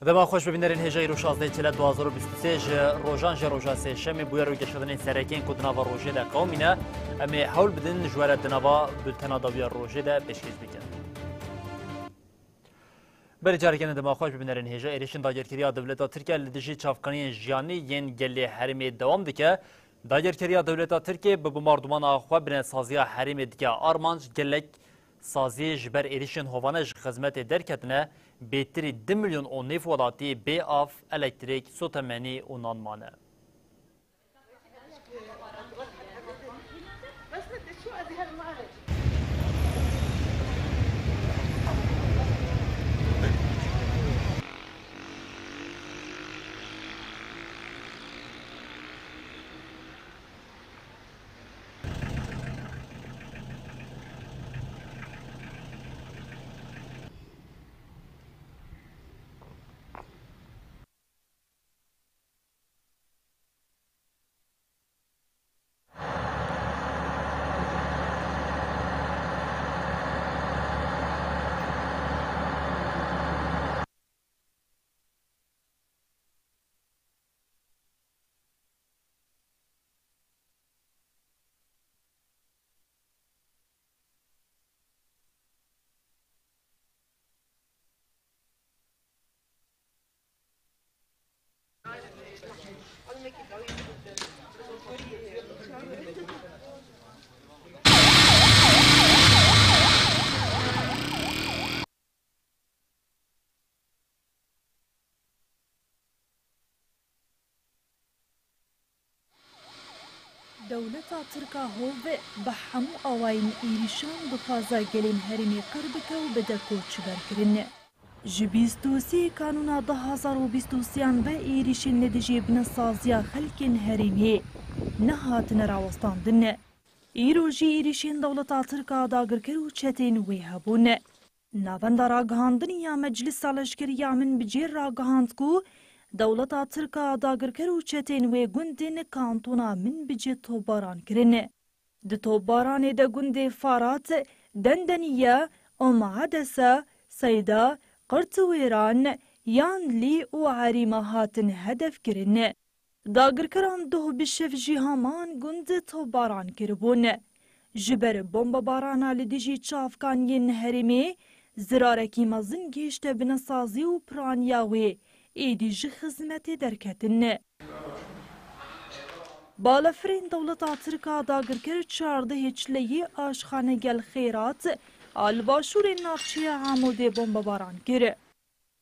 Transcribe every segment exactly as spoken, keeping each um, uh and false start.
Dema xweş bibînerên hêja îro şazdeh çile du hazar û bîst û sê ji rojan jê roja sêşemê bûyer û geşedanên serekên ku di nava rojê de qewimîne, em ê hewl bidin ji we re di nava bultena dawiya rojê de pêşkêş bikin. Berî careke din dema xweş bibînerên hêja êrişên dagirkeriya dewleta Tirkiye li dijî çavkaniyên jiyanî yên gelê herêmê dewam dike. Dagirkeriya dewleta Tirkiye bi bombardûmana xwe binesaziya herêmê dike armanc, gelek saziyê ji ber êrişên hovane ji xizmetê derketine, bêtirî du milyon û nîv welatî bê av, elektrîk, sotemenî û nan mane. Dewleta Tirk a hov bi hemû awayên êrîşan dixwaze gelên herêmê qir bike û bide koçberkirin. Ji bîst û sê Kanûna du hazar û bîst û sêyan ve êrîşên li dijî binesaziya xelkên herêmê nehatine rawestandin. Îro jî êrîşên dewleta Tirk a dagirker û çetên wê hebûn. Navenda ragihandinî ya Meclisa Leşkerî ya Minbicê ragihand ku dewleta Tirk a dagirker û çetên wê gundên kantona Minbicê topbaran kirin. Di topbaranê de gundê Farat, Dendeniye, Om Edese, Seyda, Qirtwêran, Yanlî û Erîma hatin hedef kirin. Dagirkeran doh bi şev jî heman gund topbaran kiribûn. Ji ber bombebarana li dijî çavkaniyên herêmê zirarekî mezin gihişte binesazî û piraniya wê êdî ji xizmetê derketin. Balafirên dewleta Tirk a dagirker çardehê çileyê aşxane Gel Xêrat a li başûrê navçeya Amûdê bombebaran kir.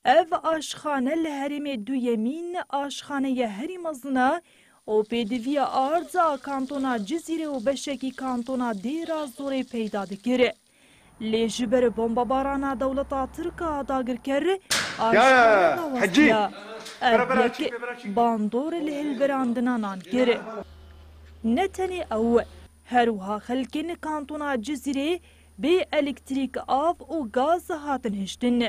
Ev aşxane li herêmê duyemîn aşxaneye herî mezin e û pêdiviya ard a kantona Cizîrê û beşekî kantona Dêra Zorê peyda dikir. Lê ji ber bombebarana dewleta Tirk a dagirker aşxane rawestiya. Ev yek bandor li hilberandina nan kir. Ne tenê ew, her wiha xelkên kantona Cizîrê bê elektrîk, av û gaz hatin hiştin.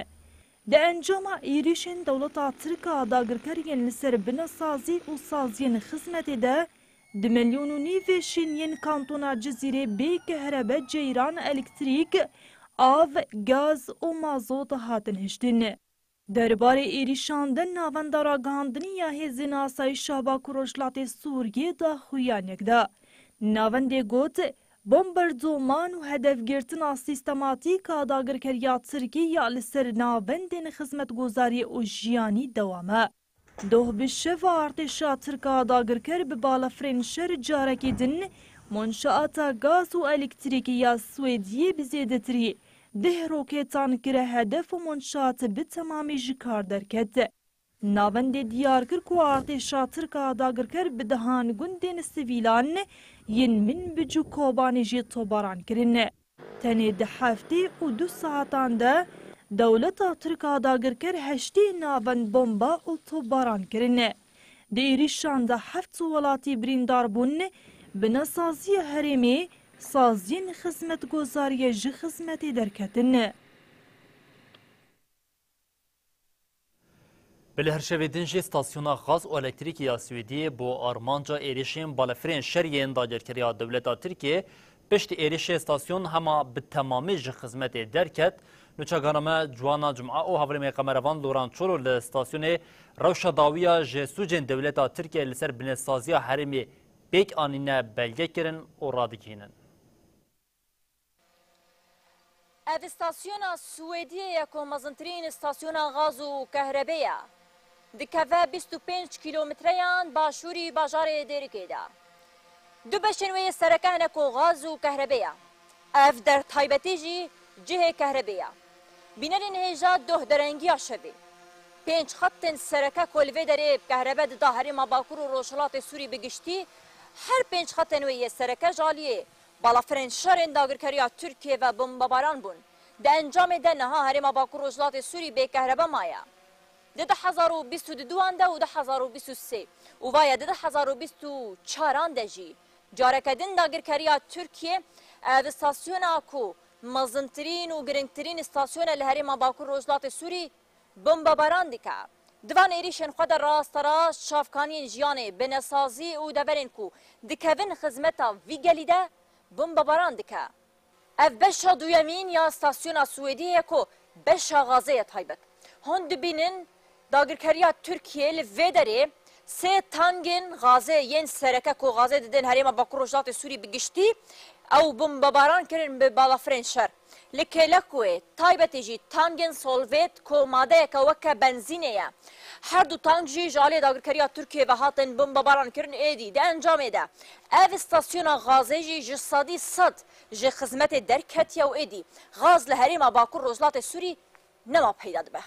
Di encama êrîşên dewleta Tirk a dagirker yên li ser binesazî û saziyên xizmetê de, du milyon û nîvê şêniyên kantona Cizîrê bê kehrebe, ceyran, elektrîk, av, gaz û mazot hatin hiştin. Derbarê êrîşan de Navenda Ragihandinî ya Hêzên Asayîşa Bakur Rojhilatê Sûriyê daxuyaniyek da. Navendê got, Bomberdoman û hedefgirtina sîstematîk a dagirkeriya Tirkî ya li ser navendên xizmetgozariyê û jiyanî dewam e. Doh bi şev artêşa Tirk a dagirker bi balafirên şer carekî din monşaata gaz û elektrîkê ya Swêdiyê bi zêdetirî deh roketan kire hedef û monşaat bi temamî ji kar derket. Navendê diyar kir ku artêşa Tirk a dagirker bi dehan gundên sivîlan yên Minbic û Kobanê jî topbaran kirin. Tenê di heftê û du saetan de dewleta Tirk a dagirker heştê navend bomba û topbaran kirin. Di êrîşan de heft welatî birîndar bûn, binesaziya herêmê saziyên xizmetgozariyê ji xizmetê derketin. Bi li her şevê din jî stasyona gaz û elektrîkê ya Swêdiyê bo armanca êrişên balefirên şer yên dagirkeriya dewleta Tirkiyê piştî êrişê stasyon hema bi temamî ji xizmetê derket. Nûçegana me Ciwana Cuma û hevalê me kamerevan Loran Çolo li stasyonê Rewşa Dawiya ji sûcên dewleta Tirkiye li ser binesaziya herêmê pêk anîne belge kirin û radigihînin. Ev stasyona Swêdiyê ye ku mezintirîn stasyona gaz û kehrebê ye. Dikeve bîst û pênc kîlometreyan başûrî bajarê Dêrikê de. Du beşên wê yê sereke hene ku gaz û kehrebê ye. Ev der taybetî jî cihê kehrebê ye. Bînerên hêja doh derengiya şevê. Pênc xetên sereke ku li vê derê kehrebe dida herêma Bakur û Rojhilatê Sûrî bi giştî, her pênc xetên wê yê sereke ji aliyê balafirên şerên dagirkeriya Tirkiyê ve bombebaran bûn. Di encamê de niha herêma Bakur Rojhilatê Sûrî bê kehrebe maye. Di du hezar û bîst û duan de û du hezar û bîst û sê û vaye di du hezar û bîst û çaran de jî careke din dagirkeriya Tirkiyê ev stasyona ku mezintirîn û girîngtirîn stasyon e li herêma Bakur Rojhilatê Sûrî bombebaran dike. Di van êrîşên xwe de rasterast çavkaniyên jiyanê, binesazî û deverên ku dikevin xizmeta vî gelî de bombebaran dike. Ev beşa duyemîn ya stasyona Swêdiyê ye ku beşa gazê ye taybet. Hûn dibînin dagirkeriya Tirkiyê li vê derê sê tangên gazê yên sereke ku gazê didin herêma Bakur Rojhilatê Sûrî bi giştî ew bombebaran kirin bi balafirên şer. Li Kêlekuyê taybetî jî tangên solvêt ku madeyeke weke benzînê ye. Her du tang jî ji aliyê dagirkeriya Tirkiyê ve hatin bombebaran kirin êdî. Di encamê de ev stasyona gazê jî ji sedî sed ji xizmetê derketiye û êdî gaz li herêma Bakur Rojhilatê Sûrî nema peyda dibe.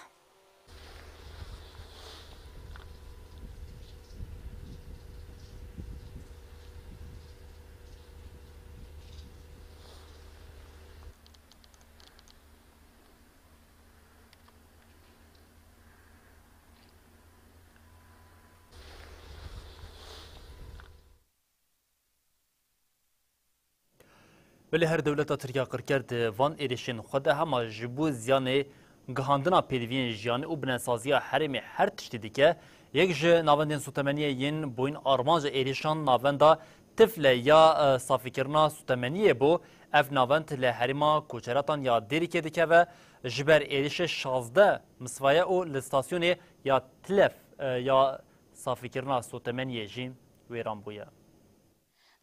Belê her dewleta Tirk ya qirker di van êrişên xwe de hema ji bo ziyanê gihandina pêdiviyên jiyanê û binesaziya herêmê her tiştî dike, yek ji navendên sotemeniyê yên boyîn armanca êrişan navenda Tifle ya, e, safîkirina sotemeniyê bû. Ev navend li herêma Koçeratan ya Dêrikê dikeve. Ji ber êrişê şazdeh misvaye û li stasyonê ya Tlef, e, ya safîkirina sotemeniyê jî wêran bûye.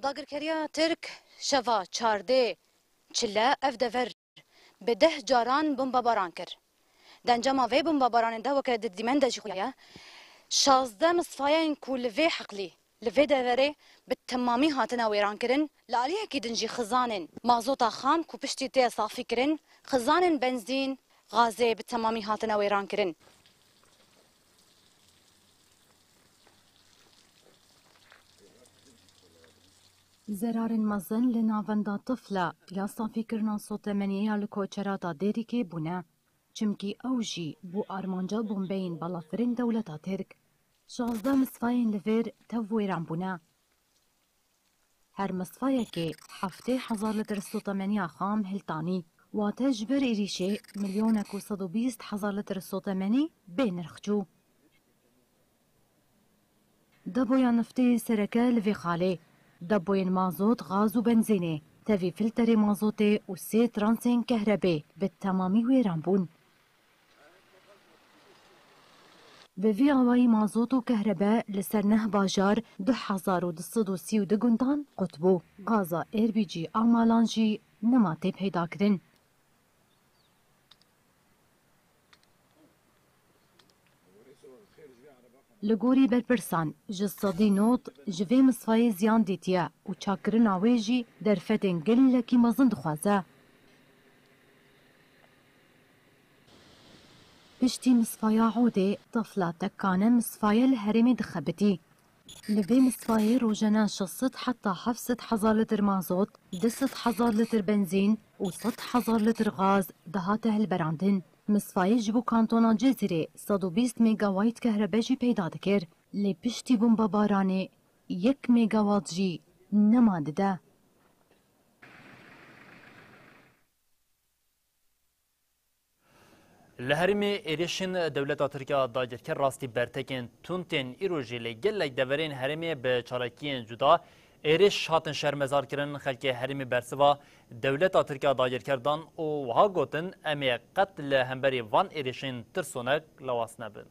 Dagirkeriya Tirk şeva çardê çile ev dever bi deh caran bombebaran kir. Di encama vê bombebaranê de weke di dîmen de jî xuya ye, şazdeh misfayeyên ku li vê heqlî, li vê deverê bi temamî hatine wêran kirin, li aliyekî din jî xizanên mazota xam ku piştî tê safî kirin, xizanên benzîn, gazê bi temamî hatine wêran kirin. Zerarên mezin li navenda Tifla ya safîkirina sotemeniyê ya li Koçerata Dêrikê bûne, çimkî ew jî bû armanca bombeyên balafirên dewleta Tirk. Şazdeh misfayên li vir tev wêran bûne. Her misfayekê heftê hezar litr sotemeniya xam hiltanî, wate ji ber êrîşê milyonek û sed û bîst hezar litr sotemenî bê nirx çû. Depoya niftê sereke li vê xalê, depoyên mazot, gaz û benzînê, tevî filterê mazotê û sê transên kehrebê bi temamî wêran bûn. Bi vî awayî mazot û kehrebe li ser neh bajar, du hezar û du sed û sî û du gundan qut bû. Gaza Êrbîcî a malan jî nema tê peydakirin. Li gorî berpirsan, ji sedî nod ji vê misfayê ziyan dîtiye û çakkirina wê jî derfetên gelekî mezin dixwaze. Piştî misfaya Odê, Tifla Tekkane misfaye li herêmê dixebitî. Li vê misfayê rojane şeş sed heta heft sed hezar litr mazot, du sed hezar litr benzîn û sed hezar litr gaz dihate hilberandin. Misfayê ji bo kantona Cezîrê sed û bîst megawayt kehrebe jî peyda dikir. Lê piştî bombebaranê yek megawat jî nema dide. Li herêmê êrişên dewleta Tirk ya dagirker rastî bertekên tund tên, îro jî li gelek deverên herêmê bi çalakiyên cuda Êrîş hatin şermezarkirin, xelkê herêmê bersiva dewleta Tirk a dagirker dan û wiha gotin, em ê qet li hemberî van êrîşên tirsonek lawas nebin.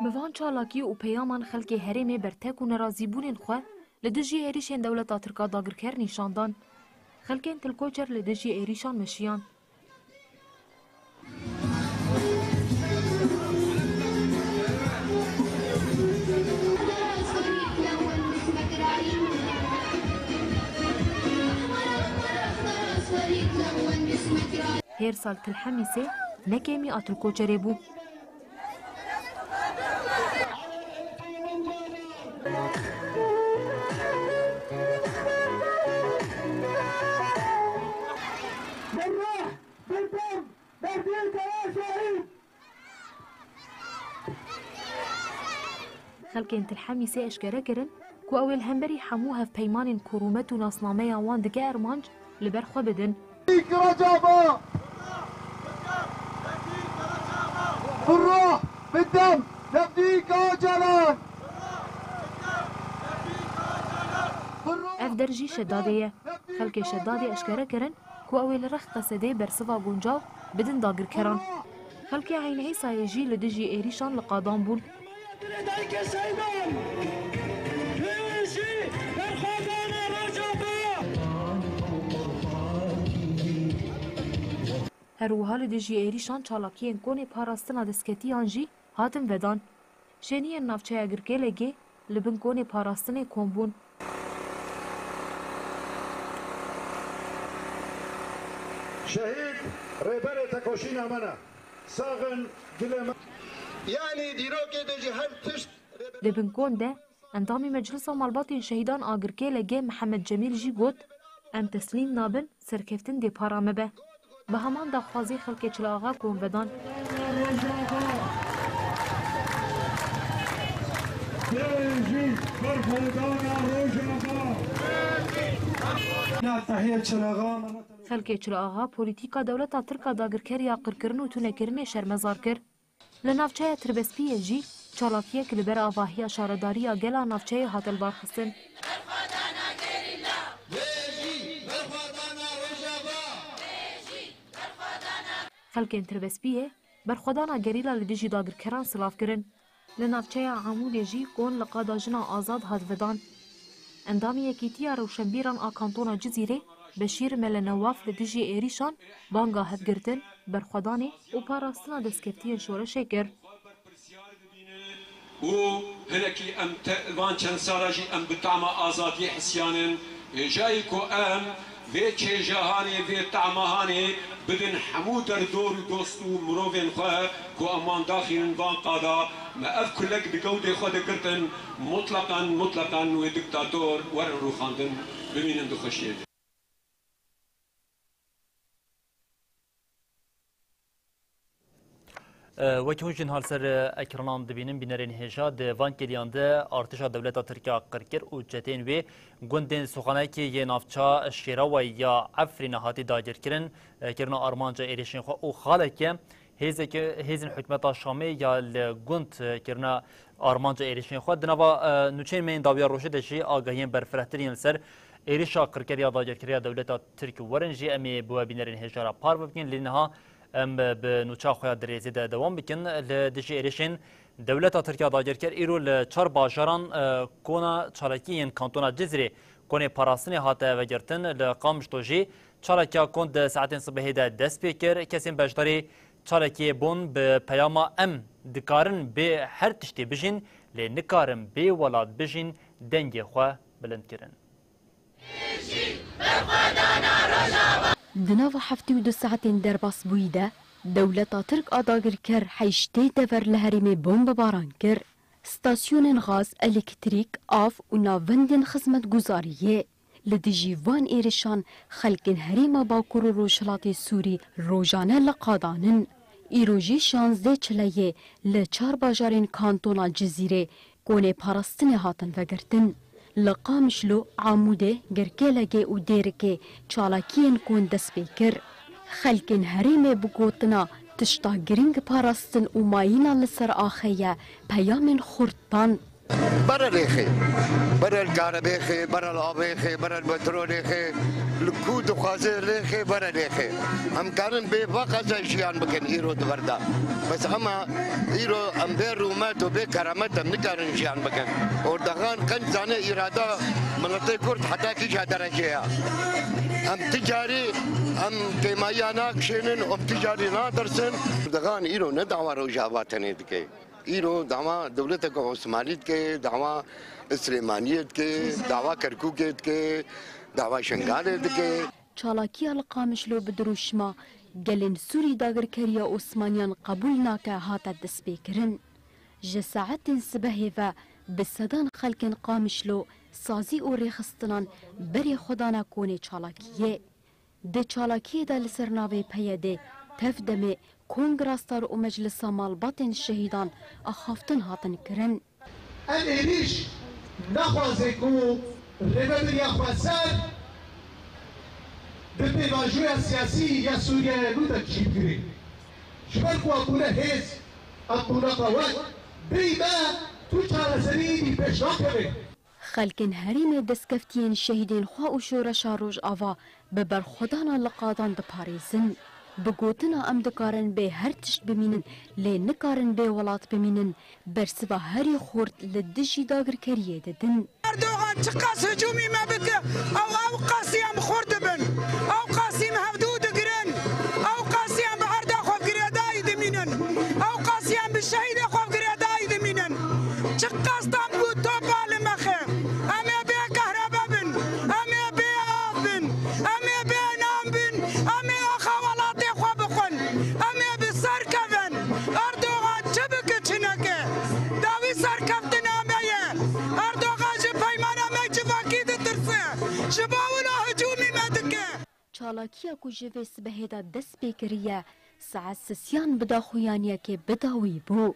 Bi van çalakî û peyaman xelkê herêmê bertek û nerazîbûnên xwe li dijî êrîşên dewleta Tirk a dagirker nîşan dan. Xelkên Til Koçer li dijî êrîşan meşiyan. Her sal Til Hemîsê ne kêmî a Til Koçerê bû. Xelkên Til Hemîsê eşkere kirin ku ew ê li hemberî hemû hevpeymanên ku rûmet û nasnameya wan dike armanc li ber xwe bidin. Recaba! Birruh bidem Tevfîk Ocalan! Ev der jî Şedadê ye. Xelkê Şedadê eşkere kirin ku ew ê li rex Qesedê bersiva guncav bidin dagirkeran. Xelkê Eyn Îsayê jî li dijî êrîşan li qadan bûn. Her wiha li dijî êrîşan çalakiyên konê parastina destketiyan jî hatin vedan. Şêniyên navçeya Girkêlegê li bin konê parastinê kom bûn. Şehîd rêberê tekoşîna me ne. Sax in gilê me. Yanî dîrokê de jî her tişt rêber- Li bin kon de endamê Meclisa Malbatên Şehîdan a Girkêlegê Mihemed Cemîl jî got, em teslîm nabin, serkeftin dê para me be. Bi heman daxwazê xelkê Çil Axa kom vedan. Xelkê Çil Axa polîtîka dewleta Tirk a dagirker ya qirkirin û tunekirinê şermezar kir. Li navçeya Tirbespiyê jî çalakiyek li ber avahiya şaredarî ya gela navçeyê hat lidarxistin. Xelkên Tirbespiyê berxwedana gerîla li dijî dagirkeran silav kirin. Li navçeya Amûdê jî kon li qada jina azad hat vedan. Endamê Yekîtiya Rewşenbîran a Kantona Cizîrê Beşîr Mele Newaf li dijî êrîşan banga hevgirtin, berxwedanê û parastina destkeftiyên şoreşê kir. Û hinekî em te-, van çend sala jî em bi tama azadiyê hisiyanin. Hêjayî ku em vê çêjahanê, vê tamahanê bidin hemû derdor û dost û mirovên xwe ku em wan daxînin van qada, me ev kulek di gewdê xwe de girtin, mutleqan, mutleqan wê diktator werin rûxandin, bimînin di xweşiyê de. E, wekî hûn jî niha li ser, e, ekranan dibînin, bînerên hêja, di van kêliyan de artêşa dewleta Tirk a qirkir û çeteyên wê gundên Soxanekê yê navça Şêrawayî ya Efrînê hatî dagirkirin, e, kirina armanca êrîşên xwe û xaleke hêzeke, hêzên hikûmeta Şamê ya li gund, e, kirina armanca êrîşên xwe. Di nava, e, nûçeyên me yên dawiya rojê de jî agahiyên berfirehtir yên li ser êrîşa qirkeriya dagirkeriya dewleta Tirk werin jî em ê bi we bînerên hêja re parve bikin. Lê niha em bi nûça xwe ya dirêzê de dewam bikin. Li dijî êrîşên dewleta Tirk ya dagirker îro li çar bajaran, e, kona çalakî yên kantona Cizîrê konê parastinê hate vegirtin. Li Qamişlo jî çalakiya kon di saetên sibehê de dest pê kir. Kesên beşdarî çalakiyê bûn bi peyama "Em dikarin bê her tiştê bijîn, lê nikarin bê welat bijîn" dengê xwe bilind kirin. Di nava heftê û du saetên derbasbûyî de dewleta Tirk a dagirker heyştê dever li herêmê bombebaran kir. Stasyonên gaz, elektrîk, av û navendên xizmetguzariyê. Li dijî van êrişan xelkên herêma Bakur û Rojhilatê Sûrî rojane li qadan in. Îro jî şazdeh çileyê li çar bajarên kantona Cizîrê konê parastinê hatin vegirtin. Li Qamişlo, Amûdê, Girkêlekê û Dêrikê çalakiyên kon dest pê kir. Xelkên herêmê bi gotina tişta girîng parastin û mayîna li ser axê ye peyamên xurt dan. Bere lêxê, bere li karebêxê, bere li avêxê, bere li petrolêxê, li ku dixwaze lêxê, bere lêxê. Em karin bê vaqaza jiyan bikin îro di vir de. Bes ema îro em bê rûmet û bê keramet em nikarin jiyan bikin. Ordaxan qenc zane îrada miletê Kurd heta kîja derecê ye. Em ti carî em kêmayiya nakişênin û em ti carî nadirsin. Ordaxan îro ne dawa Rojava tenê dike. Îro dawa dewleteke Osmanî dike, dawa Silêmaniyê dike, dawa Kerkûkê dike, dawa Şengalê dike. Çalakiya li Qamişlo bi dirûşma gelên Sûrî dagirkeriya Osmaniyan qebûl nake hate destpêkirin. Ji saetên sibehê ve bi sedan xelkên Qamişlo sazî û rêxistinan berê xwe dane konê çalakiyê. Di çalakiyê de li ser navê P Y D, Tev Demê, Kongra Star û Meclisa Malbatên Şehîdan axaftin hatin kirin. Em êrîş naxwaze ku rêvebiriya xweser bi pêvajoya siyasî ya Sûriyeyê nû de çî bigire. Ji ber ku em bûne hêz, em bûne qewet, bêyî me tu çareserî dî pêş nakeve. Xelkên herêmê destkeftiyên şehîdên xwe û şoreşa Rojava bi berxwedana li qadan diparêzin. Bi gotina em dikarin bê her tişt bimînin, lê nikarin bê welat bimînin, bersiva herî xurt li dijî dagirkeriyê didin. Erdogan çiqas hicûmî me bike, ew ew qasî em xurt dibin, ew qasî em hevdû digirin, ew qasî em bi erda xwe girêdayî dimînin, ew qasî em bi şehîdê xwe girêdayî dimînin. Çiqas tam ku topa li mexe, em ê bê kehrebe bin, em ê bê av bin, em ê bê nan bin, em ê axa welatê xwe bixwin, em ê bi ser kevin. Erdogan çi bike çi neke, dawî serkeftina me ye. Erdogan ji peymana me civakî ditirse, ji bo wilo hicûmî me dike. Çalakiya ku ji vê sibehê de dest pê kiriye, saet sisiyan bi daxuyaniyekê bi dawî bû.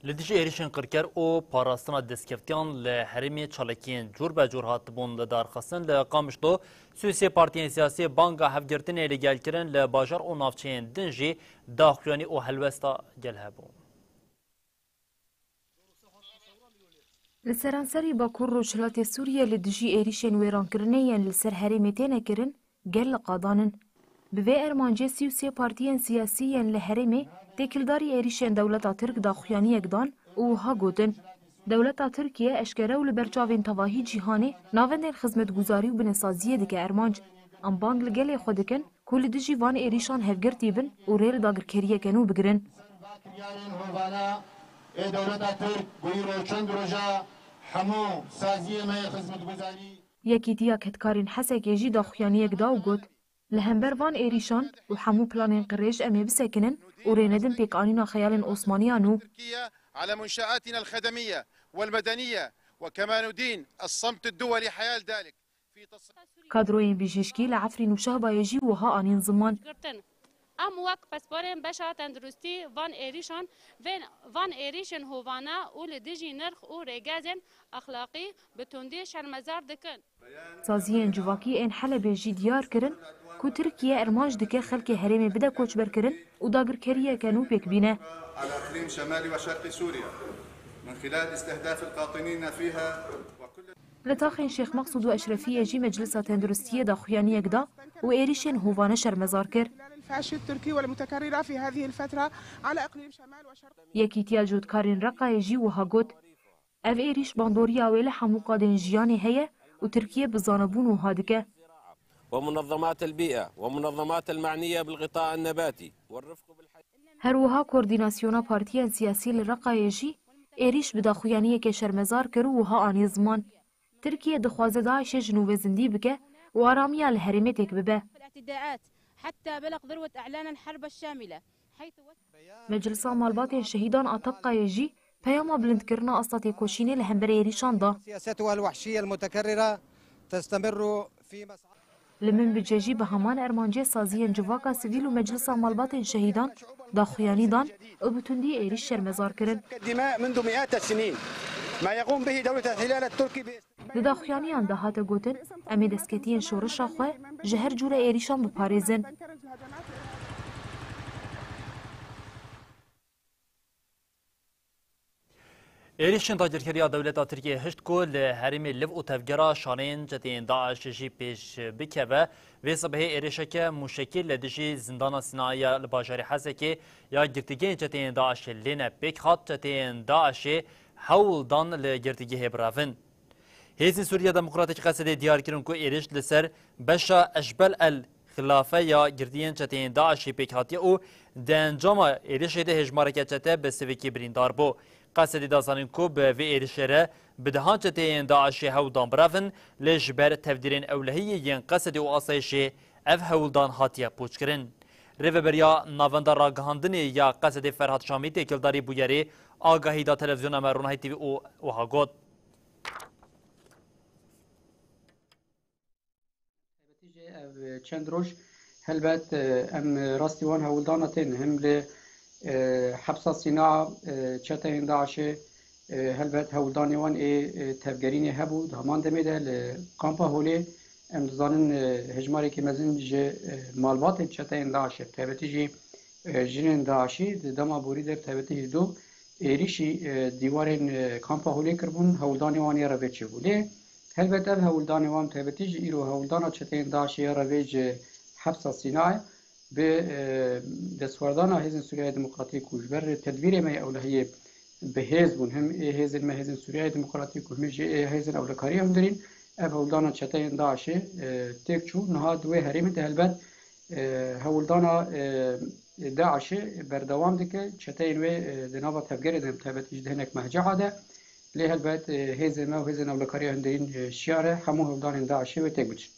Li dijî êrîşên qirker û parastina destkeftiyên li herêmê çalakiyên cûr be cûr hatibûn lidarxistin. Li Qamişlo sî û sê partiyên siyasî banga hevgirtinê li gel kirin, li bajar û navçeyên din jî daxuyanî û helwesta gel hebû. Li seranserî Bakur Rojhilatê Sûriyê li dijî êrîşên wêrankirinê yên li ser herêmê têne kirin, gel li qadan in. Bi vê ermancê sî û sê partiyên siyasî yên li herêmê têkildarî êrîşên dewleta Tirk daxuyaniyek dan û wiha gotin, Dewleta Tirkiye eşkere û li ber çavên tevahî cîhanê navendên xizmetguzarî û binesaziyê dike ermanc. Em bang li gelê xwe dikin ku li dijî van êrîşan hevgirtî bin û rê li dagirkeriyeke nû bigirin. Ê dewleta Tirk ku îro çend roja hemû saziyê me yê xizmetguzarî. Yekîtiya Kedkarên Hesekê jî daxuyaniyek da û got, Li hember van êrîşan û hemû planên qirêj em ê bisekinin û rê nedin pêkanîna xeyalên Osmaniya nû. على منشآتنا الخدمية والمدنية، وكما ندين الصمت الدولي حيال ذلك. Kadroyên bijîşkî li Efrîn û Şehbayê jî wiha anîn ziman. Girtin. Em wek pisporên beşa tenduristî van êrîşan, vên, van êrîşên hovane û li dijî nirx û rêgezên exlaqî bi tundî şermezar dikin. Saziyên civakî ên Helebê jî diyar kirin ku Tirkiye ermanc dike xelkê herêmê bide koçberkirin û dagirkeriyeke nû pêk bîne. على إقليم شمالي وشرقي سوريا من خلال استهداف القاطنين فيها وكل Li taxên Şêx Meqsûd û Eşrefiyê jî Meclisa Tenduristiyê daxuyaniyek da û êrîşên hovane şermezar kir. الاحتلال الفاشي التركي والمتكررة في هذه الفترة على إقليم شمال وشرق Yekîtiya Cotkarên Reqayê jî wiha got, Ev êrîş bandoriya wê li hemû qadên jiyanê heye û Tirkiye bi zanebûn wiha dike. ومنظمات البيئة ومنظمات المعنية بالغطاء النباتي والرفق بالحياة. Her wiha Koordînasyona Partiyên Siyasî li Reqayê jî êrîş bi daxuyaniyeke şermezar kir û wiha anî ziman, Tirkiye dixwaze DAIŞê ji nû ve zindî bike û aramiya li herêmê têk bibe. الاعتداءات حتى بلغ ذروة إعلان الحرب الشاملة. Meclisa Malbatên Şehîdan a Tebqayê jî peyama bilindkirina asta têkoşînê li hember êrîşan da. سياستها الوحشية المتكررة تستمر في مسعى Li Minbicê jî bi heman ermancê saziyên civaka sivîl û Meclisa Malbatên Şehîdan daxuyanî dan û bi tundî êrîş şermezar kirin. Di daxuyaniyan de hate gotin, em ê destketiyên şoreşa xwe ji her cûre êrîşan biparêzin. Êrîşên dagirkeriya dewleta Tirkiyê hişt ku li herêmê liv û tevgera şaneyên çeteyên DAIŞê jî pêş bikeve. Vê sibehê êrişeke mûşekî li dijî zindana Sînayê ya li bajarê Hesekê ya girtîgehên çeteyên DAIŞê lêne pêk hat. Çeteyên DAIŞê hewl dan li girtîgehê birevin. Hêzên Sûriya Demokratîk Qesedê diyar kirin ku êrîş li ser beşa Eşbel El Xilafe ya girtiyên çeteyên DAIŞê pêk hatiye û di encama êrişê de hêjmareke çete bi sivikî birîndar bû. Qesedê da zanîn ku bi vê êrişê re bi dehan çeteyên DAIŞê hewl dan birevin, lê ji ber tevdîrên ewlehiyê yên Qesedê û asayişê ev hewldan hatiye pûçkirin. Rêveberiya Navenda Ragihandinê ya Qesedê Ferhat Şamî têkildarî bûyerê agahî da televîzyona me Ronahî T V û wiha got. Ev çend roj helbet, e, em rastî wan hewldana tên, him li, e, hepsa Sîna, e, çeteyên DAIŞê, e, helbet hewldanê wan ê, e, tevgerînê hebû. Di heman demê de li kampa Holê em dizanin, e, hejmarekî mezin ji, e, malbatên çeteyên DAIŞê, bi taybetî jî, e, jinên DAIŞî di dema borî de bi taybetî ji du êrîşî, e, dîwarên, e, kampa Holê kiribûn, hewldanê wan yê revê çêbû. Lê helbet ev hewldanê wan, bi taybetî jî îro hewldana çeteyên DAIŞê ya revê ji hepsa Sînayê, bi, e, destwerdana Hêzên Sûriya Demokratîk û ji ber tedbîrê me yê ewlehiyê bi hêz bûn. Him ê hêzên me, Hêzên Sûriya Demokratîk û him jî ê hêzên ewlekariyê hundirîn, ev hewldana çeteyên DAIŞê, e, têk çû. Niha di wê herêmê de helbet, e, hewldana, e, DAIŞê berdewam dike. Çeteyên wê, e, di nava tevgerê de, bi taybetî jî di hinek mehceha de. Lê helbet, e, hêzên me û hêzên ewlekariya hundirîn, e, şiyare hemû hewldanên DAIŞê wê têk biçin.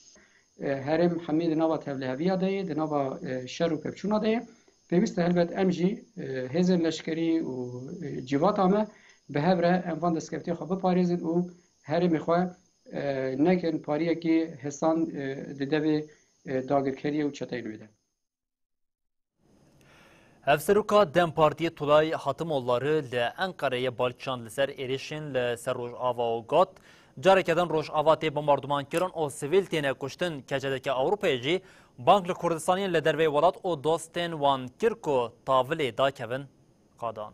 E, herêm hemî di nava tevliheviya de ye, di nava, e, şer û pevçûna de ye. Pêwîst e helbet em jî, e, hêzên leşkerî û, e, civata me bi hev re em van destkeftiya xwe biparêzin û herêmê xwe, e, nekin pariyekî hesan, e, di devê, e, dagirkeriyê û çeteyên wê de. Hevseroka DEM Partiyê Tulay Hatimoğulları li Enqereyê bal kişand li ser êrişên li ser Rojava û got, careke din Rojava tê bombardûmankirin û sivîl têne kuştin. Keçedeke Ewropayê jî bang li Kurdistaniyên li derveyê welat û dostên wan kir ku tavilê dakevin qadan.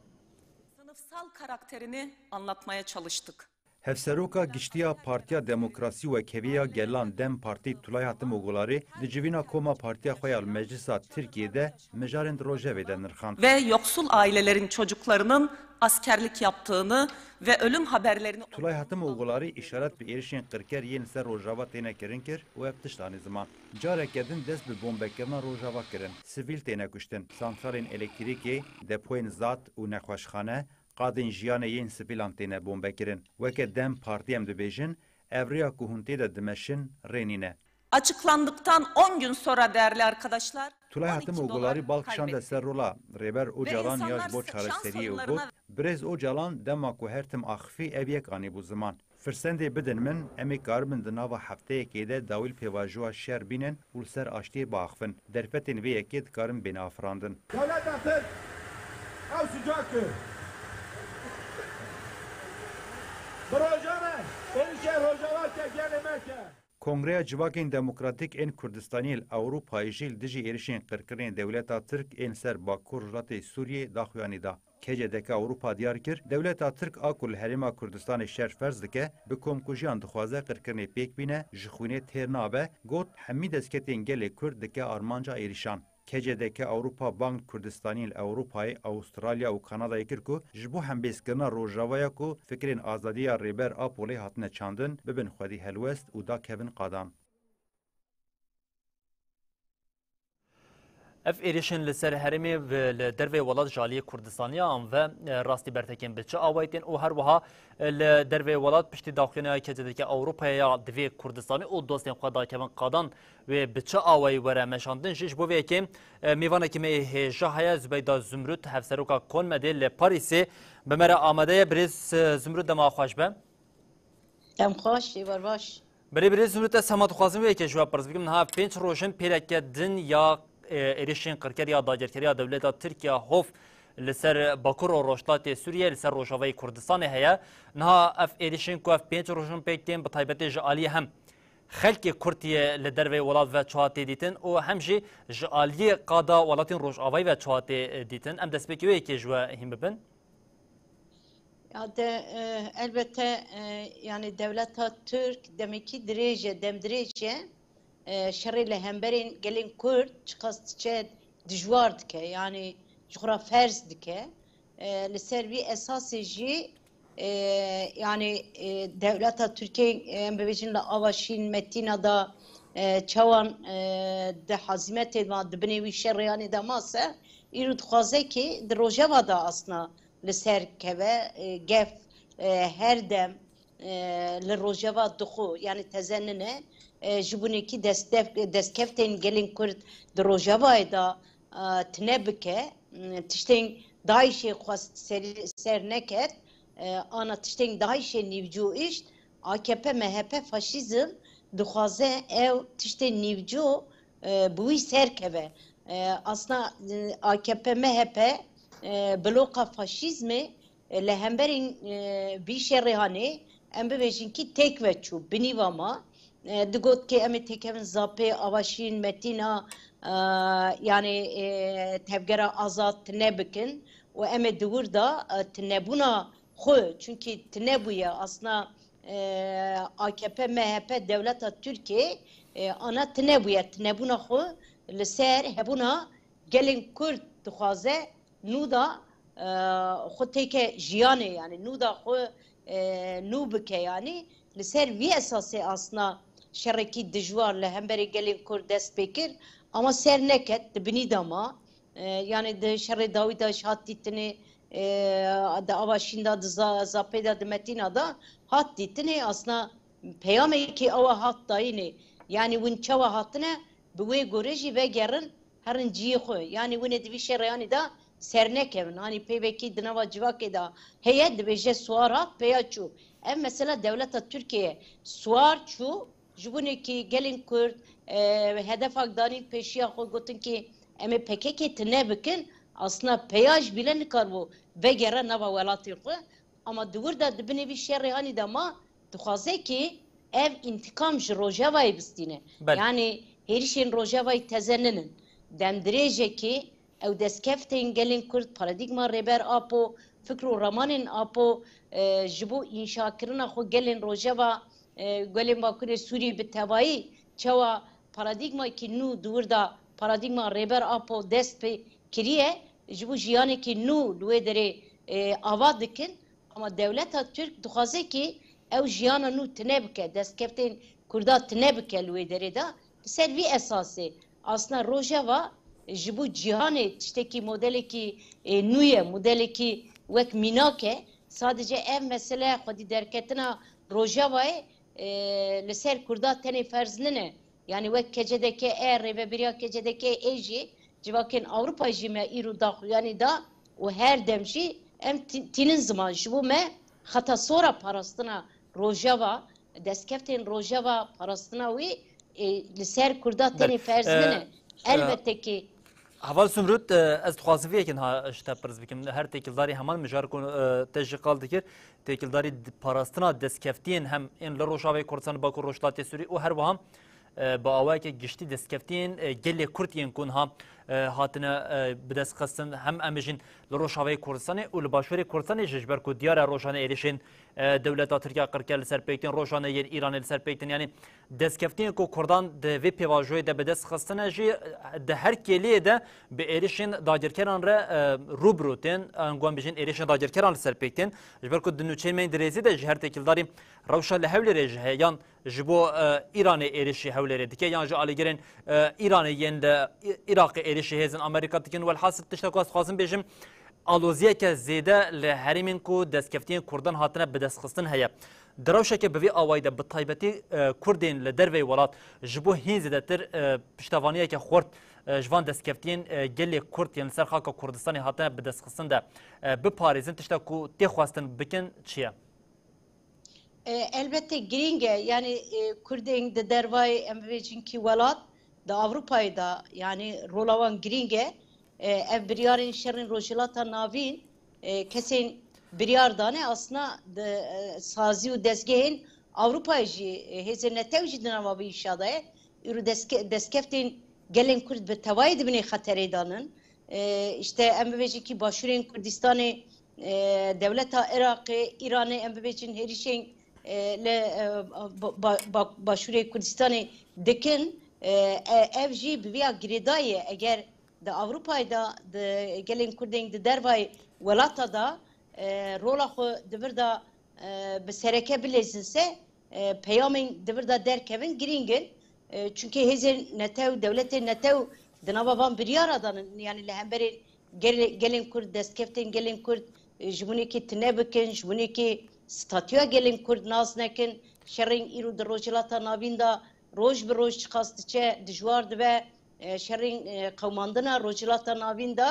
Sınıfsal karakterini anlatmaya çalıştık. Hevseroka Giştî ya Partiya Demokrasî Wekhevî ya Gelan DEM Partî Tulay Hatimogularî di civîna koma partiya xwe ya li Meclisa Tirkiyê de mijarên di rojevê de nirxand. Ve yoksul ailelerin çocuklarının askerlik yaptığını ve ölüm haberlerini Tulay Hatimogularî îşaret bi êrişên qirker yên li ser Rojava têne kirin kir û ev tişt anî ziman. Careke din dest bi bombekirina Rojava kirin. Sivîl têne kuştin. Santralên elektrîkê, depoyên zat û nexweşxane, qadên jiyanê yên sivîlan têne bombekirin. Weke DEM Partî em dibêjin, ev rêya ku hûn tê de dimeşin, rê nîne. Açıklandıktan on gün sonra değerli arkadaşlar, Tulay Hatim Ogolarî bal kişande ser rola Rêber Ocalan ya ji bo çareseriyê û got, Birêz Ocalan dema ku her tim axifî ev yek anîbû ziman. Firsendê bidin min, em ê karibin di nava hefteyekê de dawî li pêvajoya şer bînin û li ser aştiyê biaxivin. Derfetên vê yekê dikarin bên afirandin. Dewleta Tirk ew sicak kir. Bi roja me, êrişê Rojava ke gelê me ke. Kongreya Civakên Demokratîk ên Kurdistanî li Ewropayê jî li dijî êrişên qirkirinê dewleta Tirk ên li ser Bakur Rojhilatê Sûriyê daxuyanî da. K C D K Ewropa diyar kir, dewleta Tirk a ku li Herêma Kurdistanê şer ferz dike, bi komkujiyan dixwaze qirkirinê pêk bîne, ji xwînê têr nabe, got, Hemî destketên gelê Kurd dike armanca êrîşan. K C D K Ewropa bang li Kurdistanî li Ewropayê, Awustralya û Kanadayê kir ku ji bo hembêzkirina Rojavaya ku fikrên azadî ya Rêber Apolê hatine çandin, bibin xwedî helwest û dakevin qadan. Ev êrişên li ser herêmê ve li dervê welat ji aliyê Kurdistaniya an ve, e, rastî bertekên bi çi awayî tên û her wiha, e, li dervê welat piştî daxuyaniya K C D K Ewropaya ya divê Kurdistanî û dostên xwe dakevin qadan wê bi çi awayî were meşandin jî ji bo vê yekê, e, mêvanekî me yê hêja heye, Zubeyda Zumrut, hevseroka Konmedê li Parîsê bi me re amade ye. Birêz, e, Zumrut dema xweş be. Dem xweş, ê wer baş. Belê, belê, Zumrût, ez hema dixwazim wê yekê ji we pirs bikim. Niha pênc roj in pêleke din ya, e, êrişên qirker ya dagirkeriya dewleta Tirkiye hov li ser Bakur û Rojhilatê Sûriye, li ser Rojavayê Kurdistanê heye. Niha ev êrişên ku ev pênc roj in pêk tên, bi taybetê ji aliyê hem xelkê Kurd yê li derveyê welat ve çawa tê dîtin û hem jî ji aliyê qada welatên Rojavayê ve çawa tê, e, dîtin. Em destpêkê wê yekê ji we hîn bibin. Ya de, e, elbette, e, yani dewleta Türk demekî dirêj e, dem dirêj e, e, şerê li hemberên gelên Kurd çiqas diçe dijwar dike, yani ji xwe re ferz dike. E, li ser vî esasê jî, e, yani, e, dewleta Tirkiyê, e, em bibêjin li Avaşîn, Metîna da, e, çawan, e, di hazîmetê ma di binê wî şerê yanê de mase, îro dixwaze ki di Rojava da asna li ser keve, e, gef, e, her dem, e, li Rojava dixu, yani teze nine, e, ji bunekî dest-, def-, destkeftên gelên Kurd di Rojavayê de, e, tine bike, m, tiştên DAIŞê xwest ser, ser neket, e, ana tiştên DAIŞê nîvcû işt, A K P M H P faşîzm dixwaze ew tiştên nîvcû, e, bi wî ser keve. E, asna, e, A K P M H P, e, bloka faşîzmê, e, li hemberî, e, vî şerê hanê, em bibêjin kî têk ve çû, binî va ma. E, digot kê em ê têkevin Zapê, Avaşîn, Metîna, e, yani, e, tevgera azad tine bikin û em ê di wir de, e, tinebûna xwe, çunkî tinebûye asna, e, A K P M H P dewleta Tirkiyê, e, ana tinebûye, tinebûna xwe li ser hebûna gelên Kurd dixwaze nû da, e, xwe têke jiyanê, yani nû da xwe, e, nû bike, yani li ser vî esasê asna şerekî dijwar li hemberî gelên Kurd dest pê kir, ama ser neket, di binî de ma. E, yani di şerê dawî de jî hat dîtinê, e, di Avaşîn de, di Za-, Zapê de, di Metîna de hat dîtinê, asna peyamekî ewa hat dayînê. Yani win çawa hatine, bi wê gore jî vegerin, herin cihê xwe. Yani winê di vî şerê hanî de sernekevin. Hanî peyvekî di nava civakê de heye, dibêje Suwar hat, peya çû. Ev mesela dewleta Tirkiyeyê Suwar çû, ji bunekî gelên Kurd, e, hedefak danîn pêşiya xwe, gotin ki em ê P K K tine bikin, aslında peya ji bîle nikaribû vegere nava welatê xwe. Ama di wir de di binê vî şerê hanî de ma dixwaze ki ev întikam ji Rojavayê bistîne. Belê. Yani hêrişên Rojavayê teze ninin. Demdirêjekê ew destkeftên gelên Kurd, paradîgma Rêber Apo, fikr û ramanên Apo, e, ji bo înşakirina xwe gelên Rojava, e, gelên Bakurê Sûrî bi tevayî çawa paradîgmayekî nû di wir de paradîgma Rêber Apo dest pê kiriye, ji bo jiyanekî nû li wê derê, e, ava dikin. Ama dewleta Tirk dixwaze ki ew jiyana nû tine bike, destkeftên Kurda tine bike li wê derê de. Li ser vî esasê asna Rojava ji bo cîhanê tiştekî modelekî, e, nû ye, modelekî wek mînak e. Sadece ev mesele xwedî derketina Rojavayê, e, li ser Kurda tenê ferz nine. Yani wek K C D K E, rêvebiriya K C D K E jî civakên Ewropa jî me îro daxuyanî da û her dem jî em tî-, tînin ziman. Ji bo me xeta sor a parastina Rojava, destkeftên Rojava, parastina wî, e, li ser Kurda tenê ferz nine. Elbette ki. Heval Zumrût, e, ez dixwazim vê yekê niha ji te pirs bikim. Her têkildarî heman mijar ku, e, te jî qal dikir, têkildarî d-, parastina destkeftiyên hem ên li Rojavayê Kurdistan, Bakur Rojhilatê Sûrî û her wiha, e, bi awayeke giştî destkeftiyên, e, gelê Kurd yên ku niha, e, hatine, e, bidestxistin, hem em bijîn li Rojavayê Kurdistanê û li Başûrê Kurdistanê jî, ji ber ku diyar e rojane êrişên, e, dewleta Tirkiye qirker li ser pêk tên, rojane yên Îranê li ser pêk tên, yanî destkeftiyên ku Kurdan di vê pêvajoyê de bi dest xistine jî, e, di her kêliyê de bi êrişên dagirkeran re, e, rû bi rû tên, ango em bijîn êrişên dagirkeran li ser pêk tên. Ji ber ku di nûçeyên me yên dirêzî de ji her têkildarî rewşa li Hewlêrê jî heye, yan ji bo, e, Îranê êrişî Hewlêrê dike, yan ji alîgirên, e, Îranê yên li Î-, Iraqê êrişî hêzên Amerîka dikin. Welhasil tişta ku ez dixwazim bêjim, aloziyeke zêde li herêmên ku destkeftiyên Kurdan hatine bidestxistin heye. Di rewşeke bi vî awayî de bi taybetî, e, Kurdên li derveyî welat ji bo hîn zêdetir, e, piştevaniyeke xurt, e, ji van destkeftiyên, e, gelê Kurd yên li ser xaka Kurdistanê hatine bidestxistin de, e, biparêzin, tişta ku tê xwestin bikin çi ye? E, elbette girîng e. Yanî, e, Kurdên di dervayê, em bibêjin kî welat, di Ewropayê de, yanî rola wan girîng e. E, ev biryarên şerên Rojhilata Navîn, e, kesên biryar dane, aslında di, e, sazî û dezgehên Ewropayê jî, e, hêzên netew jî di nava vê îşa de ye. Îro deske-, destkeftên gelên Kurd bi tevayî di binê xeterê de nin. E, işte em bibêjin kî başûrên Kurdistanê, e, dewleta Iraqê, Îranê, em bibêjin hêrişên, e, li, e, ba-, ba-, ba-, başûrê Kurdistanê dikin, e, e, ev jî bi vîya girêdayî ye. Eger di Ewropayê de, di gelên Kurdên di dervayê welata de, e, rola xwe di vir de, e, bi sereke bilêzin se, e, peyamên di vir de derkevin girîng in. E, çunkê hêzên netew, dewletên netew di nava van biryara de nin, yanî li hemberên gel-, gelên Kurd, destkeftên gelên Kurd, e, ji binekî tune bikin, ji binekî statûya gelên Kurd nas nekin. Şerên îro di Rojhilata Navîn de roj bi roj çiqas diçe, dijwar dibe. E, şerên, e, qewimandina Rojhilata Navîn de,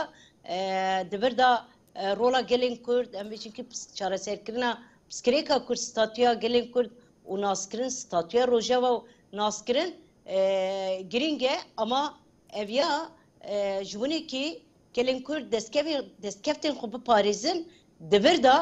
e, di vir de, e, rola gelên Kurd, em bêjin kî pis-, çareserkirina pirsgirêka Kurd, statûya gelên Kurd û naskirin, statûya Rojava û naskirin, e, girîng e, ama ev ya, e, ji winekî gelên Kurd destkevê-, destkeftên xwe biparêzin, di vir de,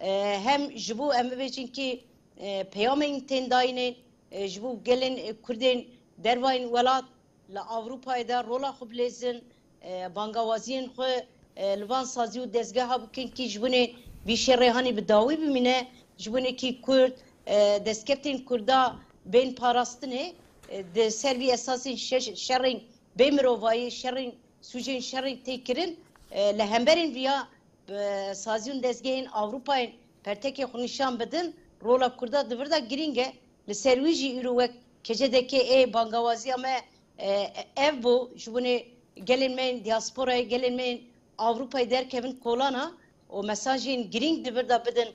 e, hem ji bo em bibêjin kî, e, peyamên tên dayînên, e, ji bo gelên, e, Kurdên dervayên welat, li Ewropayê de rola xwe bilêzin, e, bangawaziyên xwe, e, li van sazî û dezgeha bikin kî ji binê vî şerê hanî bi dawî bimîne, ji binê kî Kurd, e, destkeftên Kurda bên parastinê, e, di ser vî esasên şe-, şerên bê mirovayî, şerên sûcên şerê tê kirin, e, li hemberên viya bi sazî û dezgehên Ewropayê pertekê xwe nîşan bidin, rola Kurda di vir de girîng e. Li ser wî jî îro wek K C D K ê bangawaziya me, e, ev bû, ji binê gelên me yên diasporayê, gelên me yên Ewropayê derkevin kolana û mesajên girîng di vir de bidin,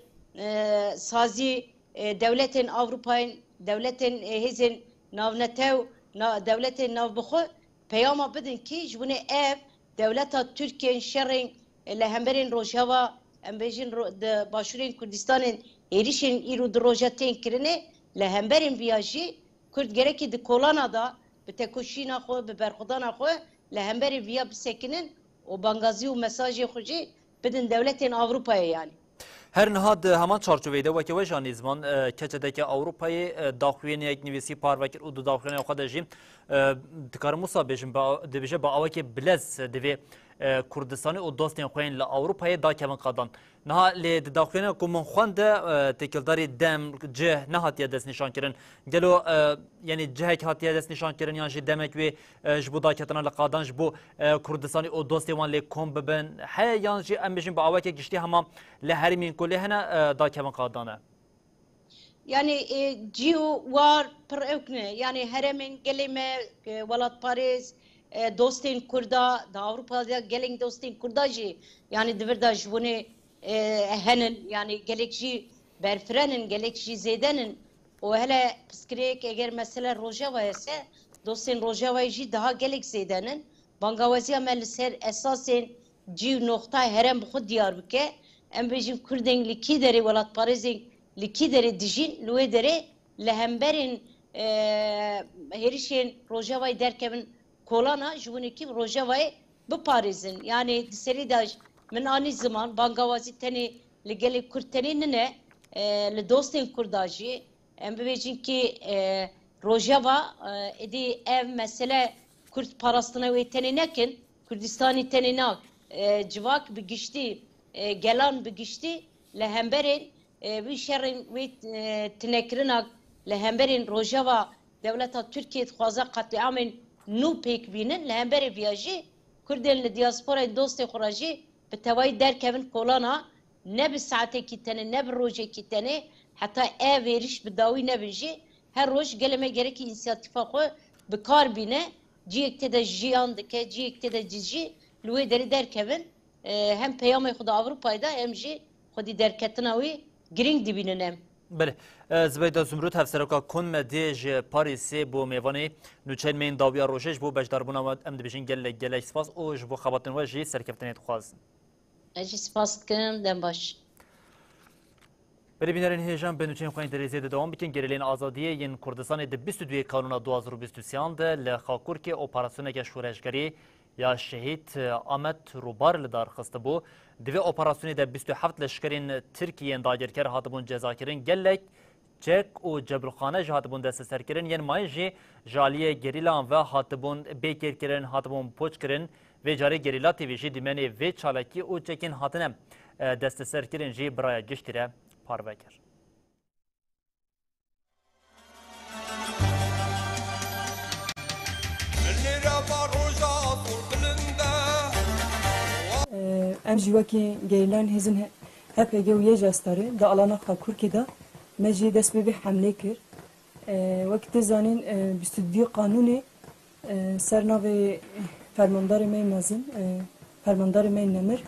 e, sazî, e, dewletên Ewropayê, dewletên, e, hêzên navnetew, na-, dewletên navbixwe, peyama bidin kî ji binê ev dewleta Tirkiyê şerên, e, li hemberên Rojava, em bêjin ro-, di başûrên Kurdistanê hêrişên îro di roja tên kirinê, li hemberên viya jî Kurd gerekî di kolana de bi tekoşîna xwe, bi berxwedana xwe li hemberê viya bisekinin û bangazî û mesajê xwe jî bidin dewletên Ewropayê yanî. Her niha di heman çarçoveyê de weke we jî anî ziman, e, K C D K Ewropayê, e, daxuyaniyek nivîsî parve kir û di daxuyaniya xwe de jî, e, dikarim wisa bêjim, ba-, dibêje bi awekê bilez divê, e, Kurdistanê û dostên xwe yên li Ewropayê dakevin qadan. Niha lê di daxuyaniya ku min xwend de, e, têkildarî dem, cih nehatiye destnîşankirin. Gelo, e, yanî cihek hatiye destnîşankirin yan jî demek wê e, ji bo daketina li qadan ji bo, e, Kurdistanê û dostê wan lê kom bibin? Heye yan jî em bêjin bi aweke giştî hema li herêmên ku lê hene, e, dakevin qadan e? Yanî, e, cî û war pir ewk ne. Yanî herêmên gelê me, e, welatparêz, e, dostên Kurda, di Ewropa de gelên dostên Kurda jî, yanî di vir de ji winê, e, henin. Yanî gelek jî berfiren in, gelek jî zêde nin. Û hele pirsgirêk eger mesele Rojavayê se, dostên Rojavayê jî daha gelek zêde nin. Bangawaziya me li ser esasên cî û noxtayê herem bi xwe diyar bike. Em bêjin Kurdên li kî derê, welatparêzên li kî derê dijîn, li wê derê li hemberên, e, hêrişên Rojavayê derkevin kolana, ji winekî Rojavayê biparêzin. Yanî di serî de min anî ziman, bangawazî tenê li gelê Kurd tenê nine, e, li dostên Kurda jî. Em bibêjin kî, e, Rojava, e, êdî ev mesele Kurd parastina wê tenê nekin, Kurdistanî tenê na, e, civak bi giştî, e, gelan bi giştî li hemberên, e, wî şerên wê, e, tinekirina li hemberên Rojava dewleta Tirkiyê dixwaze qetlîamên nû pêk bînin, li hemberê viya jî Kurdên li diasporayê dostê xwe re jî bi tevayî derkevin kolana, ne bi saetekî tenê, ne bi rojekî tenê, heta ev êriş bi dawî nebin jî, her roj gelê me gerekî însiyatîfa xwe bi kar bîne, ciyek tê de jiyan dike, ciyek tê de dijî, li wê derê derkevin, e, hem peyamê xwe di Ewropayê de, hem jî xwedî derketina wî girîng dibînin em. Belê. E, Zibeyda Zumrût, hevseroka Kon Medyê ji Parîsê bû mêvanê nûçeyên me yên dawiya rojê. Ji bo beşdarbûna we em dibêjin gelek, gelek spas û ji bo xebatên we jî serkeftinê dixwazin. Ez jî spas dikim, dem baş. Belê bînerên hêjan, bi nûçeyên xwe yên derêzê de dewam bikin. Gerîleyên Azadiyê yên Kurdistanê di bîst û duyê Kanûna du hazar û bîst û sêyan de li Xakurkê operasyoneke şoreşgerî ya Şehîd Amed Rûbar li dar xistibû. Di vê operasyonê de bîst û heft leşkerên Tirkiyê yên dagirker hatibûn cezakirin. Gelek çek û cebrxane jî hatibûn desteserkirin. Yên mayîn jî ji aliyê gerîlayan ve hatibûn bêkêrkirin, hatibûn poçkirin. Vê carê Gerîla T V jî dîmenê vê çalakî û çekên hatine, e, desteserkirin jî bi raya giştî re parve kir. Em jî wekî gerîlayên hêzên H P G û Y J S T A R ê di alana Xakurkê de me jî dest bi vê hemlê kir. E, wek tê zanîn, e, bîst û du qanûnê, e, ser navê fermandarê me yê mezin, e, fermandarê me yê nemir,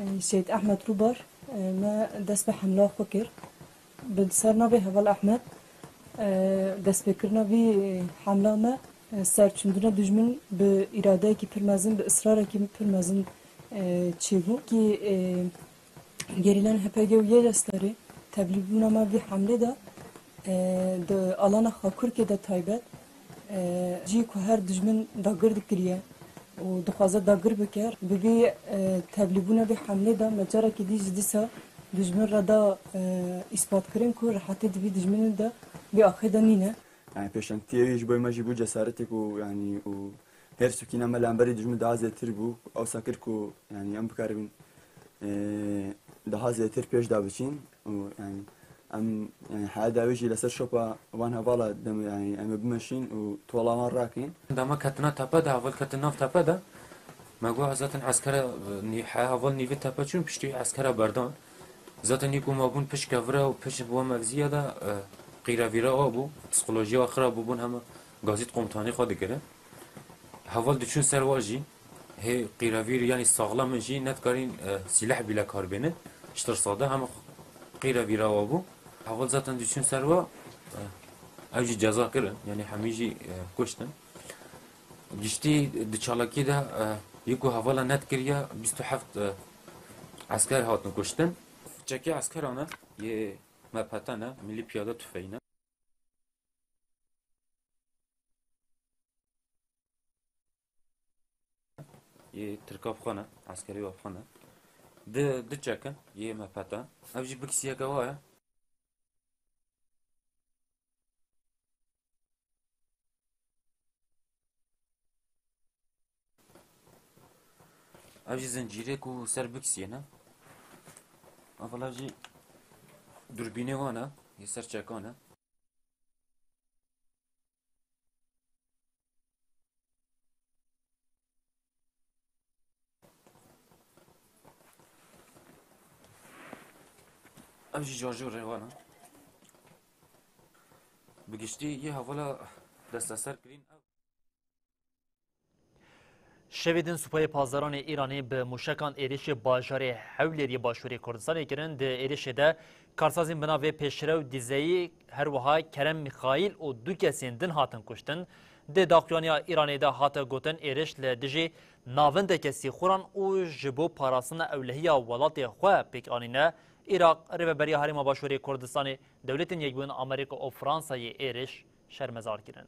e, Şehîd Ehmed Rûbar, e, me dest bi hemla xwe kir. Bi ser navê Heval Ehmed, e, destpêkirina vî hemla me, e, serçindina dijmin bi îradeyekî pir mezin, bi israrekî pir mezin, e, çêbû. Kî, e, Gerîlan H P G û Y L S T R ê tevlîbûna me vî hemlê de, e, di alana Xakurkê de taybet, e, cihê ku her dijmin dagir dikiriye û dixwaze dagir bike, bi vî, e, tevlîbûna vî hemlê de me carekî dî ji dîsa dijmin re da, e, îspatkirin ku rehetî di vî dijminê de vî axê de nîne. Yani pêşengtiyê wî ji bo me jî bû cesaretê ku, yani, û hêrs û kîna me li hemberî dijmin daha zêtir bû. Ewsa kir ku, yani, em bikaribin, e, daha zêtir pêş de biçîn û, yani, em, yani, heyada wî jî li ser şopa van hevala dem, yani, em ê bimeşîn û tola wan rakin. Dema ketina tepe de, heval ketin nav tepe de, me got, zaten eskera, e, nî-, he-, heval nîvê tepe çûn, piştî eskera berdan. Zaten yê ku mabûn pişt kevira û pişt bo mevziya de, e, qîrevîra wa bû, psîkolojiya wa xirab bûbûn, hema gazît komutanê xwe dikirin. Heval diçûn ser wa jî, hê qîrevîr, yanî saxlam in jî, nedikarîn, e, sîleh bîle kar bênin. Ji tirsa de hema qîrevîra wa bû. Heval zaten diçûn ser wa, e, ew jî ceza kirin, yanî hemî jî, e, kuştin. Giştî di çalakî de, e, yê ku hevala nedikiriye, bîst û heft, e, esker hatin kuştin. Çekê eskeran e, yê M P T ne, Milli Piyade Tüfeği ne. Yê Tirkafxan e, eskerî wafxan e. Di, di çek in, yê M P T. Ev jî biksiyeke wa ye. Ev jî zincîrê ku ser biksiyê ne. Ev jî durbînê wan e, yê ser çekan e. Ev jî şarjorê wan e. Bi giştî yê hevala desteser kirîn ew. Şevê din Supayê Pasdaranê Îranê bi mûşekan êrişê bajarê Hewlêrê başûrê Kurdistanê kirin. Di êrişê de karsazên bi navê Pêşrew Dîzeyî, her wiha Kerem Mîxaîl û du kesên din hatin kuştin. Di daxuyaniya Îranê de hate gotin, êriş li dijî navendeke sîxuran û ji bo parastina ewlehiya welatê xwe pêk anîne. Iraq, Rêveberiya Herêma Başûrê Kurdistanê, Dewletên Yekbûn Amerîka û Fransayê êriş şermezar kirin.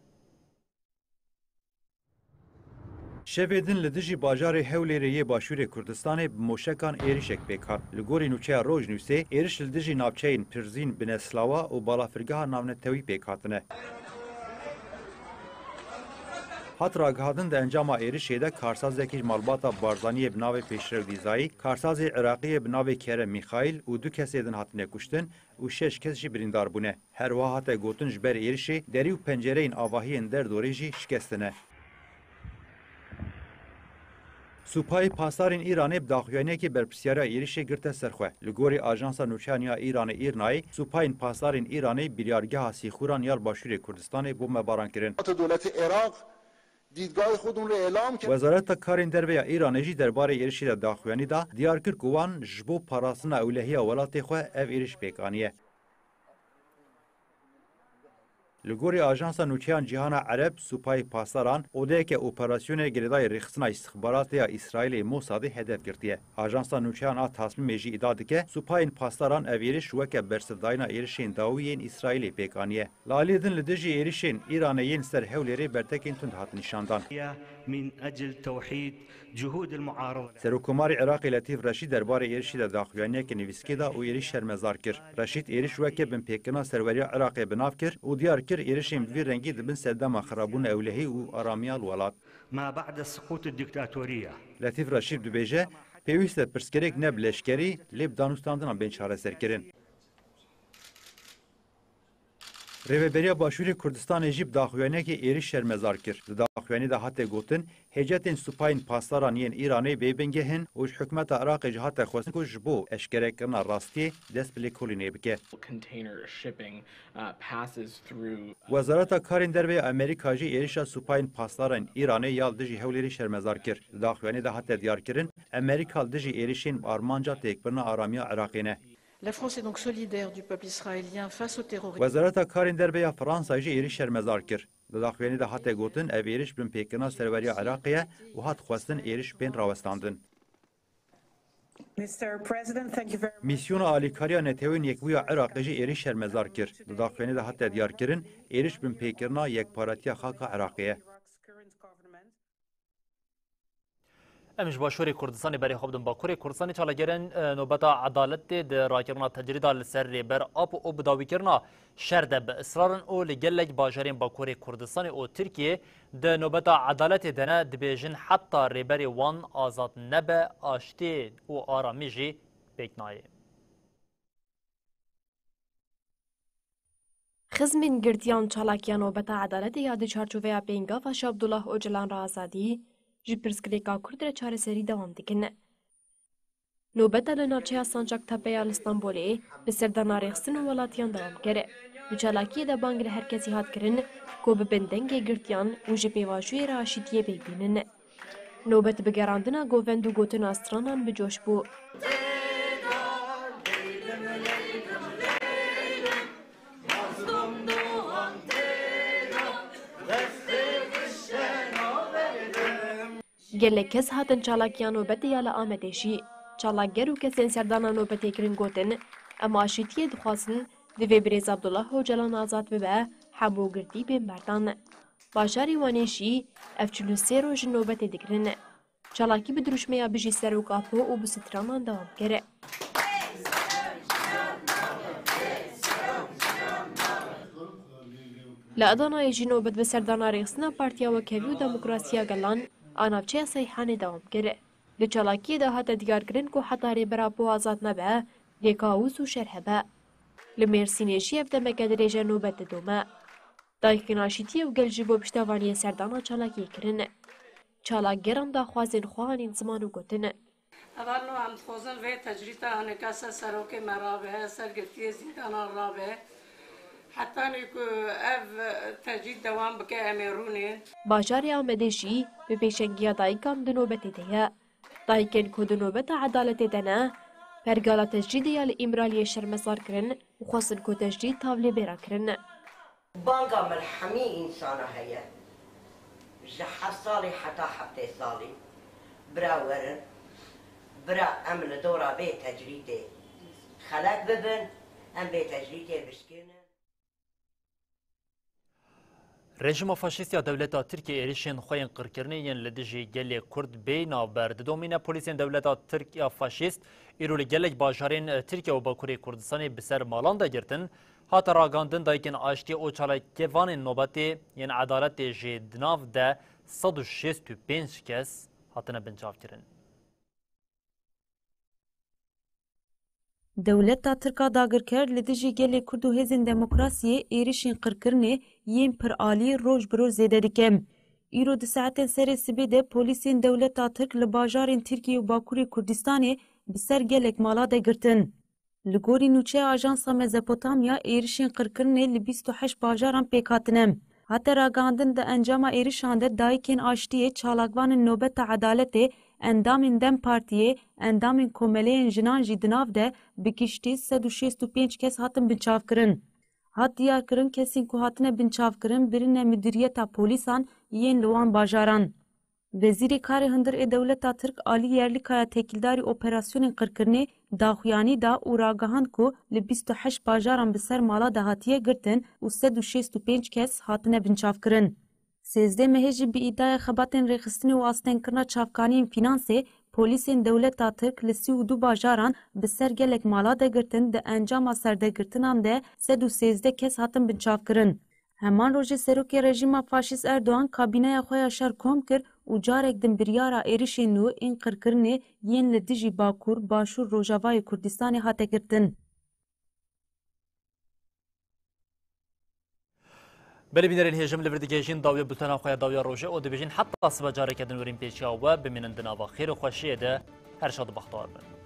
Şevê din li dijî bajarê Hewlêrê yê Başûrê Kurdistanê bi moşekan êrişek pêk hat. Li gorî nûçeya Rojnûsê, êriş li dijî navçeyên Pirzîn, Bineslawa û balafirgeha navnetewî pêk hatine. Hat ragihandin, di encama êrişê de karsazekî ji malbata Barzaniyê bi navê Pêşrew Dîzayî, karsazê Iraqiyê bi navê Kerem Mîxaîl û du kesê din hatine kuştin û şeş kes jî birîndar bûne. Her wiha hate gotin, ji ber êrişê derî û pencereyên avahiyên derdorê jî şikestine. Supayê Pasdarên Îranê bi daxuyaniyekê berpirsyariya êrişê girte ser xwe. Li gorî ajansa nûçeyan ya Îranê Îrnayê, Supayên Pasdarên Îranê biryargeha sîxuran ya li Başûrê Kurdistanê bombebaran kirin. Dewleti Iraq dîdgahê xwe dûn re îlam kir. Wezareta Karên Derve ya Îranê jî derbarê êrişê de daxuyanî da, diyar kir ku wan ji bo parastina ewlehiya welatê xwe ev êriş pêk aniye. Li gorî Ajansa Nûçeyan Cîhana Ereb, Supayê Pasdaran odeyeke operasyonê girêdayî rêxistina îstixbaratê ya Îsraîlê Mossadê hedef girtiye. Ajansa Nûçeyan a Tasmîmê jî îdia dike, Supayên Pasdaran ev êriş weke bersivdayîna êrişên dawî yên Îsraîlê pêk aniye. Li aliyê din li dijî êrişên Îranê yên ser Hewlêrê bertekên tund hat nîşandan. من أجل توحيد جهود المعارضة. Serokkomarê Iraqê Letîf Reşîd derbarê êrişê de daxuyaniyeke nivîskê da û êrîş şermezar kir. Reşîd êrîş weke binpêkirina serweriya Iraqê bi nav kir û diyar kir, êrişên bi vî rengî dibin sedema xirabûna ewlehî û aramiya li welat. ما بعد سقوط الدكتاتورية. Letîf Reşîd dibêje, pêwîst e pirsgirêk ne bi leşkerî, lê bi danûstandinan bên çareserkirin. Rêveberiya Başûrê Kurdistanê jî bi daxuyaniyekê êrîş şermezar kir. Di daxuyaniyê de hate gotin, hêcetên supayên pasdaran yên Îranê bê bingeh in û ji hikûmeta Iraqê jî hate xwestin ku ji bo eşkerekirina rastiyê dest bi lêkolînê bike. Container shipping, uh, passes through, uh, Wezareta Karên Derve ya Amerîka jî êrişa supayên pasdaran Îranê ya li dijî Hewlêrê şermezar kir. Di daxuyaniyê de hate diyarkirin, Amerîka li dijî êrişên bi armanca têkbirina aramiya Iraqê ne. La France est donc solidaire du peuple israélien face au terrorisme. Wezareta Karên Derve ya Fransayê jî êrîş şermezar kir. Di daxuyanî de hate gotin, ev êrîş binpêkirina serweriya Iraqê ye û hat xwestin êrîş bên rawestandin. Mister President, thank you very much. Mîsyona Alîkariya Netewên Yekbûya Iraqê jî êrîş şermezar kir. Di daxuyanî de hate diyarkirin, êrîş binpêkirina yekparetiya xaka Iraqê ye. Em ji Başûrê Kurdistanê berê xwe bidin Bakurê Kurdistanê. Çalakgerên, e, Nobeta Edaletê di rakirina tecrîda li ser Rêber Apo û bidawîkirina şer de bi israr in û li gelek bajarên Bakurê Kurdistanê û Tirkiyê di Nobeta Edaletê de ne, dibêjin heta rêberê wan azad nebe, aştiyê û aramî jî pêk nayê. Xizmên girtiyan çalakiya Nobeta Edaletê ya di çarçoveya pêngava ji Abdullah Ocalan re azadî, ji pirsgirêka Kurd re çareserî dewam dikin. Nobeta li navçeya Sancaktepe ya li Stenbolê bi serdana rêxistin û welatiyan dewam kir. Di çalakiyê de bang li her kesî hat kirin ku bibin dengê girtiyan û ji pêvajoyê re aşîtiyê pêk bînin. Nobet bi gerandina govend û gotina stranan bi coş bû. Gelek kes hatin çalakiya nobetê ya li Amedê jî. Çalakger û kesên serdana nobetê kirin gotin, em aşîtiyê dixwazin, divê birêz Abdullah Ocalan azad bibe, hemû girtî bên berdan. Bajarê Wanê jî ev çil û sê roj in nobetê digirin. Çalakî bi dirûşmeya Bijî Serok Apo û bi stranan dewam kir. Li Adanayê jî nobet bi serdana rêxistina Partiya Wekhevî û Demokrasiya Gelan a navçeya Seyhanê dewam kir. Di çalakiyê de hate diyarkirin ku heta Rêber Apo azad nebe, lê kawûs û şer hebe. Li Mêrsînê jî ev demeke dirêj e nobet didome. Dayikên Aşîtiyê û gel ji bo piştevaniyê serdana çalakiyê kirin. Çalakgeran daxwazên xwe anîn ziman û gotin. Hevalno, em dixwazin vê tecrîda hineka ser serokê me rabe, ser girtiyê zîndanan rabe. Hetanî ku ev tecrîd dewam bike, em ê rûnên. Bajarê Amedê jî bi pêşengiya dayikan di nobetê de ye. Dayikên ku di nobeta edaletê de ne, pergala tecrîdê ya li Îmraliyê şermezar kirin û xwestin ku tecrîd tavlê bê rakirin. Banga me li hemî însana heye. Ji heft salî heta heftê salî. Bira werin. Bira em li dora vê tecrîdê xelek bibin. Em vê tecrîdê bişkînin. Rejîma faşîst ya dewleta Tirkiyê êrişên xwe yên qirkirinê yên li dijî gelê Kurd bê navber didomîne. Polîsên dewleta Tirk ya faşîst îro li gelek bajarên Tirkiye û Bakurê Kurdistanê bi ser malan de girtin. Hate ragandin dayikên aştiyê û çalakvanên nobetê yên edaletê jî di nav de sed û şêst û pênc kes hatine binçavkirin. Dewleta Tirk a dagirker li dijî gelê Kurd û hêzên demokrasiyê êrişên qirkirinê yên piralî roj bi roj zêde dike. Îro di saetên serê sibê de polîsên dewleta Tirk li bajarên Tirkiyê û Bakurê Kurdistanê bi ser gelek mala de girtin. Li gorî nûçeya Ajansa Mezopotamya, êrişên qirkirinê li bîst û heşt bajaran pêk hatine. Hate ragihandin di encama êrişan de dayikên aştiyê, çalakvanên Nobeta Edaletê, endamên DEM Partiyê, endamên komeleyên jinan jî di nav de bi giştî sed û şêst û pênc kes hatin binçavkirin. Hat diyarkirin, kesên ku hatine binçavkirin birine Mudiriyeta Polîsan yên li wan bajaran. Wezîrê Karê Hundir ê dewleta Tirk Alî Yerlikaya têkildarî operasyonên qirkirinê daxuyanî da û ragihand ku li bîst û heşt bajaran bi ser mala de hatiye girtin û sed û şêst û pênc kes hatine binçavkirin. Sêzdeh mehê jî bi îdaya xebatên rêxistinê û astengkirina çavkaniyên fînansê, polîsên dewleta Tirk li sî û du bajaran bi ser gelek mala de girtin, di encama serdegirtinan de sed û sêzdeh kes hatin binçavkirin. Heman rojê serokê rejîma faşîst Erdogan kabîneya xwe ya şer kom kir û carek din biryara êrişên nû ên qirkirinê yên li dijî Bakur, Başûr, Rojavayê Kurdistanê hate girtin. Belê bînerên hêjim, li vir digihêjin dawiya bultena xwe ya dawiya rojê û dibêjin heta sibe careke din werîn pêşiya we, bimînin di nava xêr û xweşiyê de, her şad û bextewar bin.